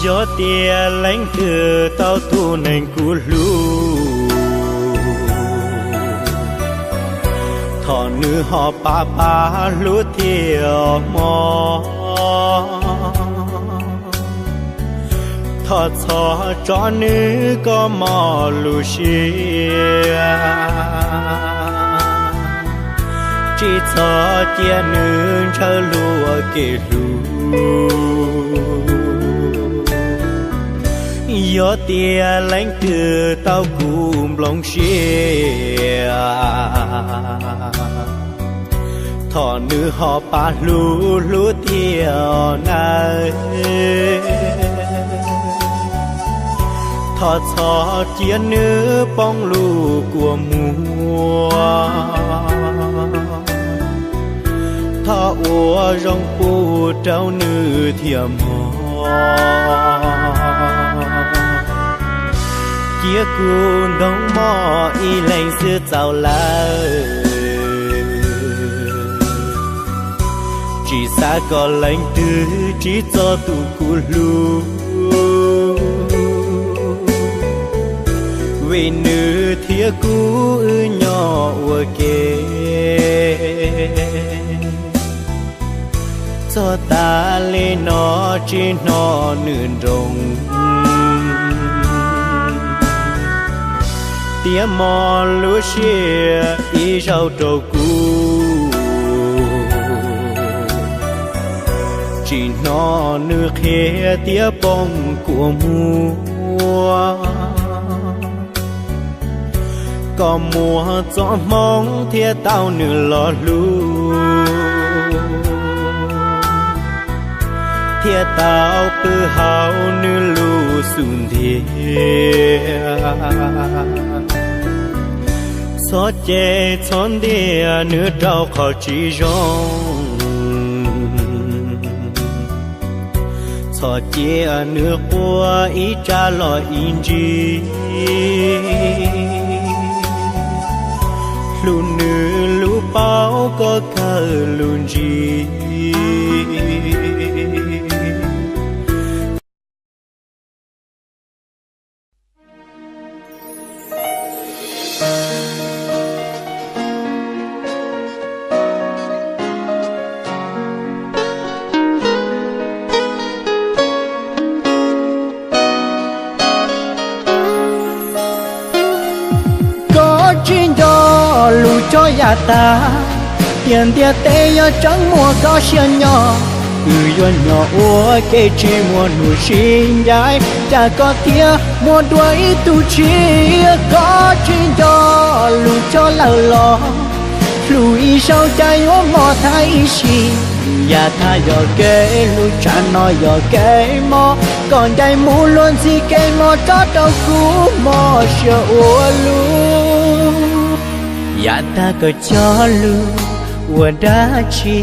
Yog tias leej twg tau tus neeg kuv hlub, thov nws ho pab pab hlub thiaj mob. Thov txhob tso nws kom mob lub siab, tsis txhob cia nws ntshaw luag kev hlub. Yog tias leej twg tau kuv nplooj siab, thov nws ho pab hlub hlub thiaj nawb. Thov txhob cia nws poob lub kua muag, thov ua zoo pub rau nws thiaj mob. Cia kuv ntoog mob ib leeg xwb txaus lawm, tsis xav kom leej twg tsiv txog tus kuv hlub, vim nws thiab kuv wb nyob ua ke. Txog tas li no tsis hnov nws nroo, thiab mob lub siab ib zaug rau kuv. Tsis hnov nws qhia thiab poob kua muag, kom muaj txoj hmoov thiaj tau nws los hlub, thiaj tau pw hauv nws lub xub ntiag. Txhob cem txhob ntiag nws rau qhov tsis zoo, txhob cia nws quaj ib tsam los ib ntsis. Hlub nws lub paub koj kawg lub ntsig. Koj tsis nco lus cog yav tag, tias ntiaj teb yuav tseem muaj koj siab nyob. Wb yuav nyob ua ke tsis muaj hnub sib ncaim, cas koj thiaj muaj dua ib tug tshiab. Koj tsis nco lus cog lawm los, hlub ib zaug cas yuav mob thaj ib sim. Yav tag yog kev hlub, tsam no yog kev mob, koj ncaim mus luag ntxhi kev mob tso rau kuv mob siab ua luaj. Yav tag koj cog lus ua dab tsi,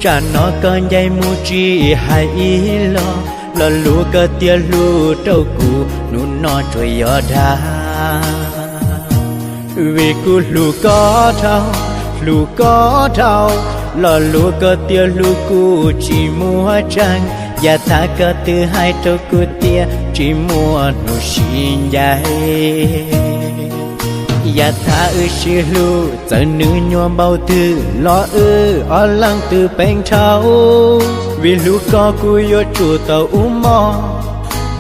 tsam no koj ncaim mus tsis hais ib los. Lo lus koj tias hlub rau kuv hnub no tsuas yog dag, vim kuv hlub koj dhau, hlub koj dhau. Lo lus koj tias hlub kuv tsis muaj tseeb, yav tag koj twb hais rau kuv tias tsis muaj hnub sib ncaim. Yav tag wb sib hlub, txawm nws nyuaj npaum twg los wb ob leeg twb peem dhau. Vim hlub koj kuv yuav tsum tau ua mov,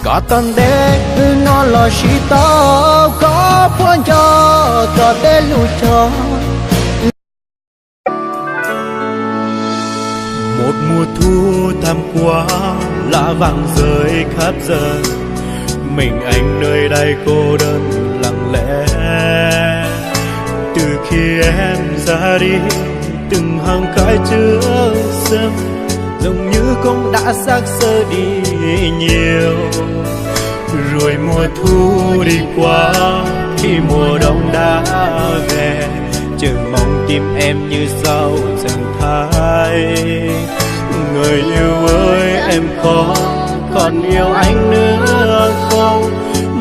koj tau ntev wb no los sib tau. Koj puas nco koj tej lus cog? Một mùa thu thắm qua, lá vàng rơi khắp giờ. Mình anh nơi đây cô đơn lặng lẽ. Từ khi em ra đi, từng hàng cãi trước sớm, giống như cũng đã xác xơ đi nhiều. Rồi mùa thu đi qua, khi mùa đông đã về, chớ mong tim em như sao dần thay. Người yêu ơi, em có còn yêu anh nữa không?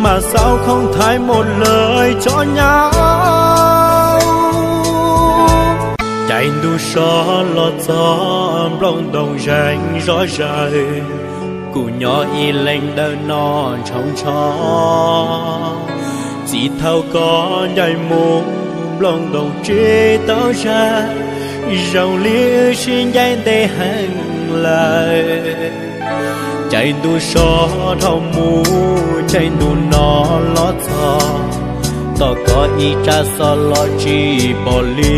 Mà sao không thải một lời cho nhau? Cai ntuj sov los txog nplooj ntoo zeeg zov zaws. Kuv nyob ib leeg ntawm no ntshaus ntsho, txij thaum koj ncaim mus nplooj ntoos tsis tau zag, zoo li wb sib ncaim ntev heev lawm. Caij ntuj so dhau mus, caij ntuj no los txog, tos koj ib tsam xoj los tsis pom li.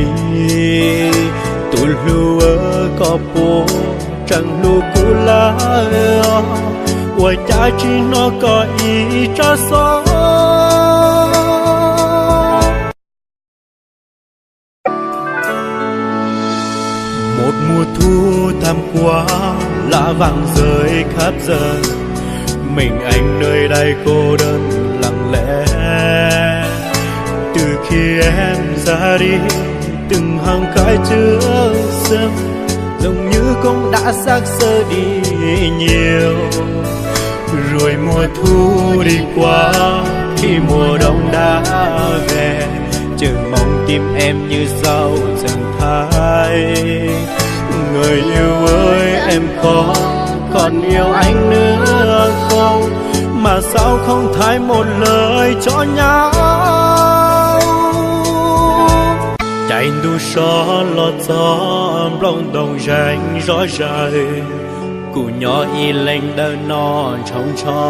Tus hlub, koj puas tseem hlub kuv lawm os? Ua cas tsis hnov koj ib tsam xoj? Một mùa thu thắm qua, lá vàng rơi khắp giờ. Mình anh nơi đây cô đơn lặng lẽ. Từ khi em ra đi, từng hàng cây trước sớm, giống như cũng đã xác xơ đi nhiều. Rồi mùa thu đi qua, khi mùa đông đã về, chửi mong tim em như sao chẳng thay. Người yêu ơi, em có còn yêu anh nữa không? Mà sao không thải một lời cho nhau? Caij ntuj so los txog, nplooj ntoos zeeg zov zaws. Kuv nyob ib leeg ntawm no ntshaus ntsho,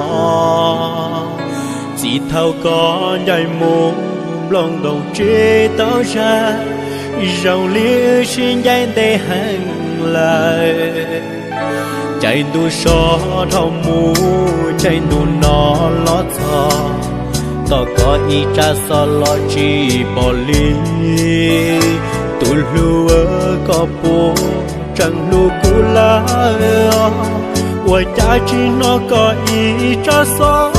txij thaum koj ncaim mus nplooj ntoos tsis tau zag, zoo li wb sib ncaim ntev heev lawm. Caij ntuj so dhau mus, caij ntuj no los txog, tos koj ib tsam xoj los tsis pom li. Tus hlub, koj puas tseem hlub kuv lawm os? Ua cas tsis hnov koj ib tsam xoj?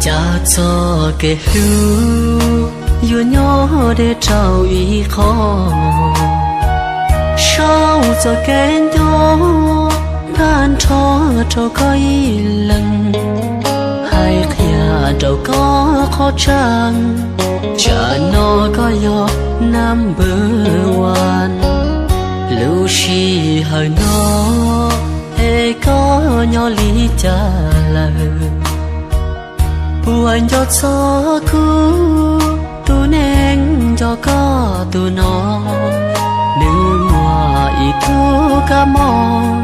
Cas txoj kev hlub yuav nyob deb rau ib qho, sau txoj kev nco npaj nrho rau koj ib leeg, hais qhia rau koj qhov tseeb, tsam no koj yog number one. Lub sij hawm no es koj nyob li cas lawm? Puas nco txog kuv tus neeg nco koj tus no? Nws muaj ib tug kab mob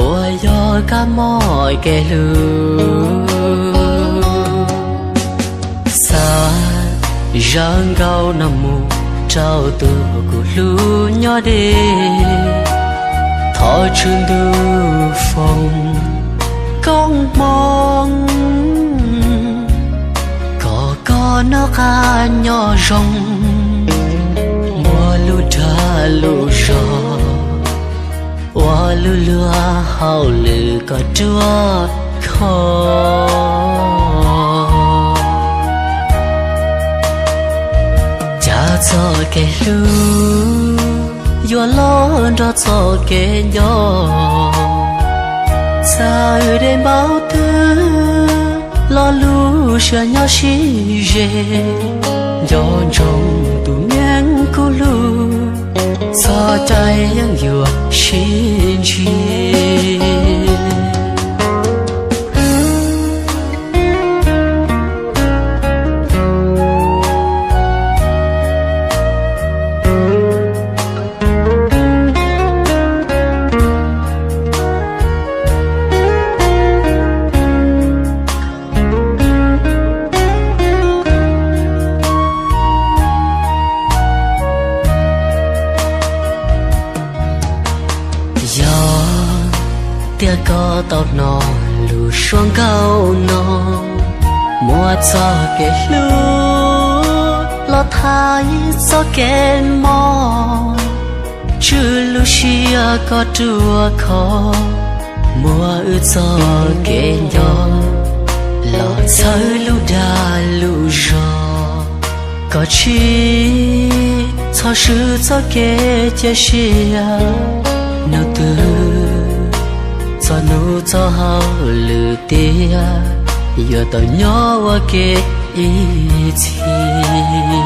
uas yog kab mob kev hlub. Xa zaj nkauj no mus rau tus kuv hlub nyob deb, thov tswj ntuj foom koob hmoov kom koj noj qab nyob zoo, muaj lub dag lub zog, ua lub luag hauj lwm kom ruaj khov. Cas txoj kev hlub yuav los nrog txoj kev nco, txawm dej npau twg los lub siab nyob sib ze, nco ntsoov tus neeg kuv hlub, txoj cai yeej yuav sib ntsib. Yog tias koj tau hnov lub suab nkauj no, muab txoj kev hlub los thaiv txoj kev mob, tswj lub siab koj ruaj khov, Muab wb txoj kev nco los txhawb lub dag lub zog, koj tsis txhob swb txoj kev cia siab. Hnub twg txog hnub txog hauj lwm tiag, yuav tau nyob ua ke ib txhis.